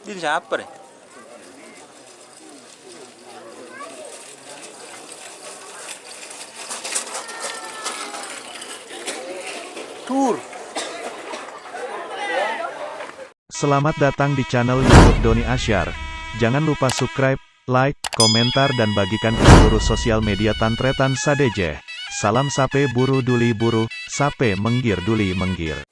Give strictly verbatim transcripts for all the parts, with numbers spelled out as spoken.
Din sapa, rè? Tur. Selamat datang di channel YouTube Doni Asyar. Jangan lupa subscribe, like, komentar, dan bagikan ke seluruh sosial media tan-tarètan sadhâjâ. Salam sapè buru duli buru, sapè mèngghir duli mèngghir.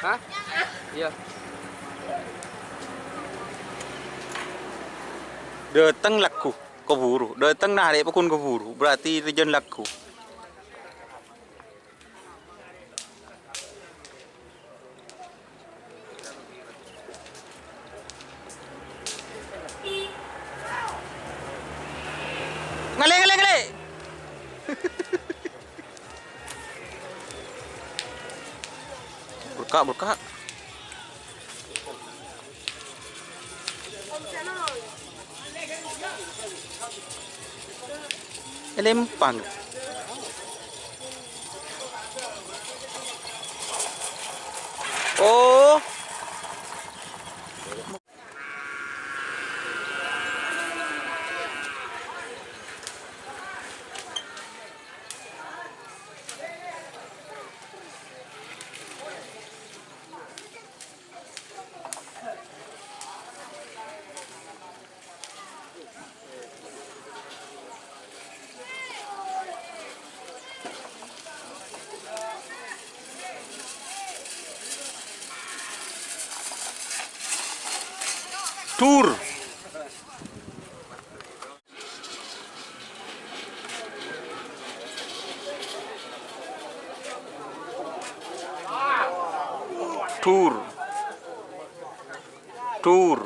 Hah? Iyâ. Dâteng lagghu, kabhuru. Dâteng narè' pokon kabhuru. Berarti rèjân lagghu. Ngalè, ngalè, ngalè. Bukka', bukka'. Èlempang. Oh. Tur. Tur. Tur.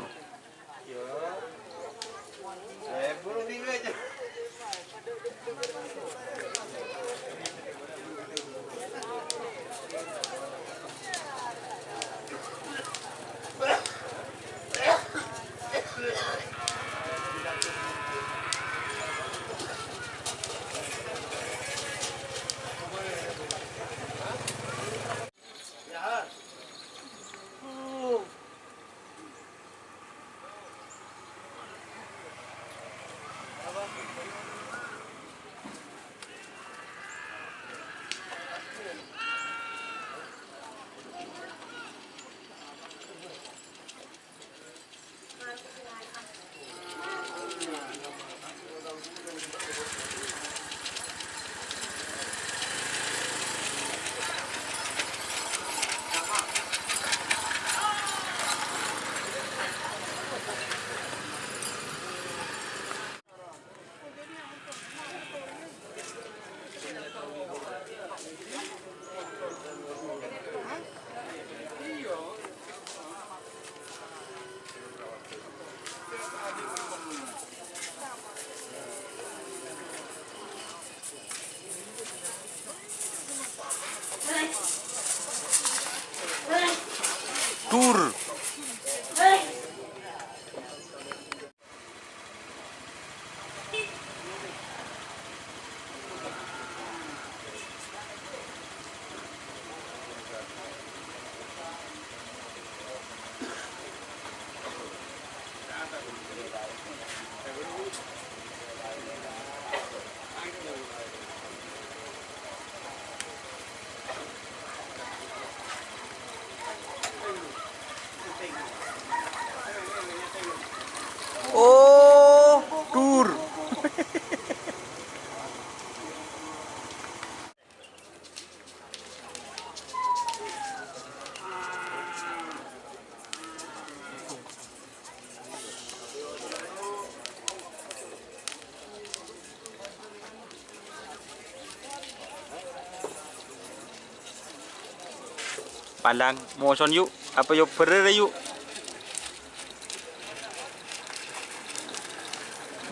Alang, moson yu', apa yu' bherrâ yu'?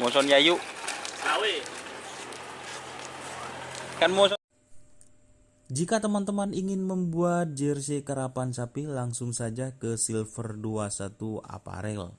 Moson ya yu'. Kan moson. Jika teman-teman ingin membuat jersey karapan sapi, langsung saja ke Silver dua satu Apparel.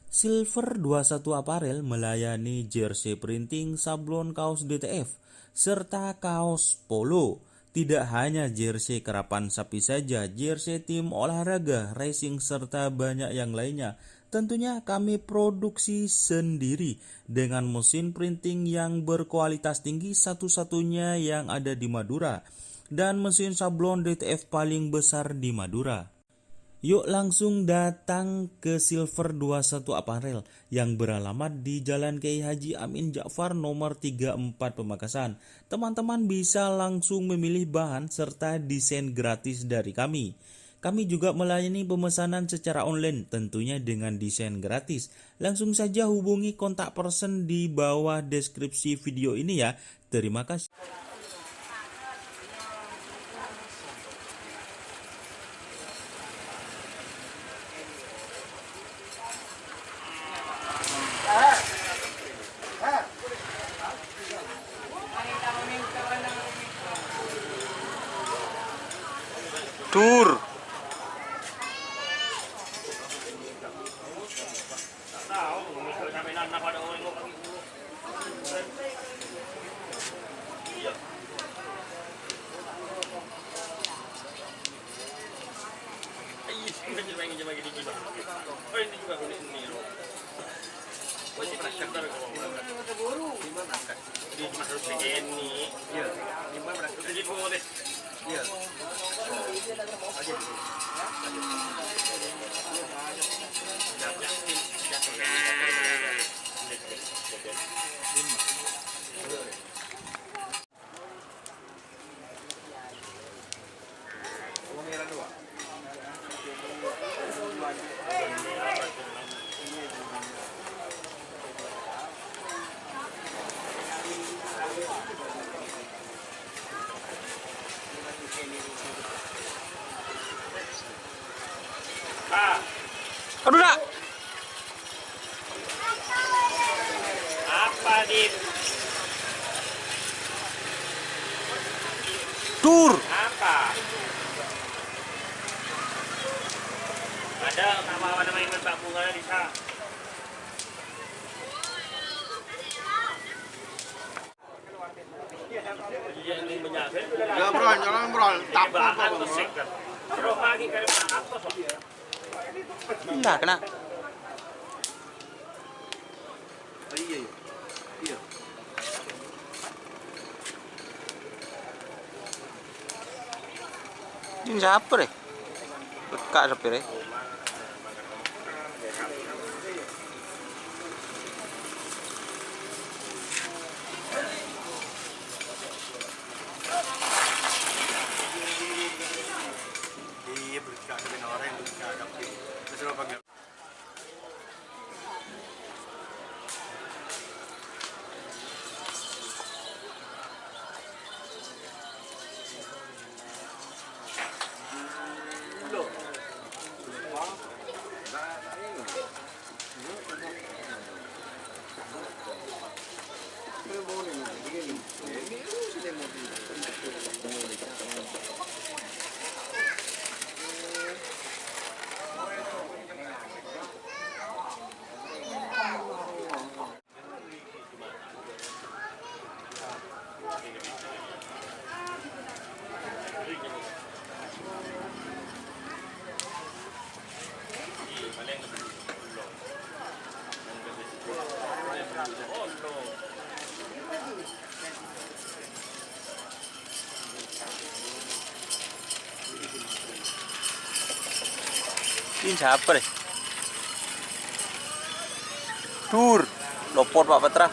Silver dua satu Apparel melayani jersey printing, sablon kaos D T F, serta kaos polo. Tidak hanya jersey karapan sapi saja, jersey tim olahraga, racing, serta banyak yang lainnya. Tentunya kami produksi sendiri dengan mesin printing yang berkualitas tinggi, satu-satunya yang ada di Madura, dan mesin sablon D T F paling besar di Madura. Yuk langsung datang ke Silver dua satu Apparel yang beralamat di Jalan Kiai Haji Amin Ja'far nomor tiga empat Pamekasan. Teman-teman bisa langsung memilih bahan serta desain gratis dari kami. Kami juga melayani pemesanan secara online, tentunya dengan desain gratis. Langsung saja hubungi kontak person di bawah deskripsi video ini ya. Terima kasih. Dur. Aduh, nak. Apa, Dit? Dur. Apa? Ada apa-apa namanya Pak Bunga di sana? Ya, bro, jangan, bro. Tak apa-apa, bro. Nah, kena. Iya, iya. Iya. Ini siapa, deh? Pekka' sopir, eh. Iya, berkah dengan orang yang berkah, tapi terus lo panggil. Ini siapa, deh? Dur, lopot, Pak Petra.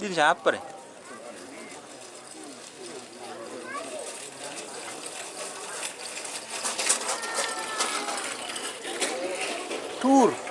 Din sapa rè? Dur.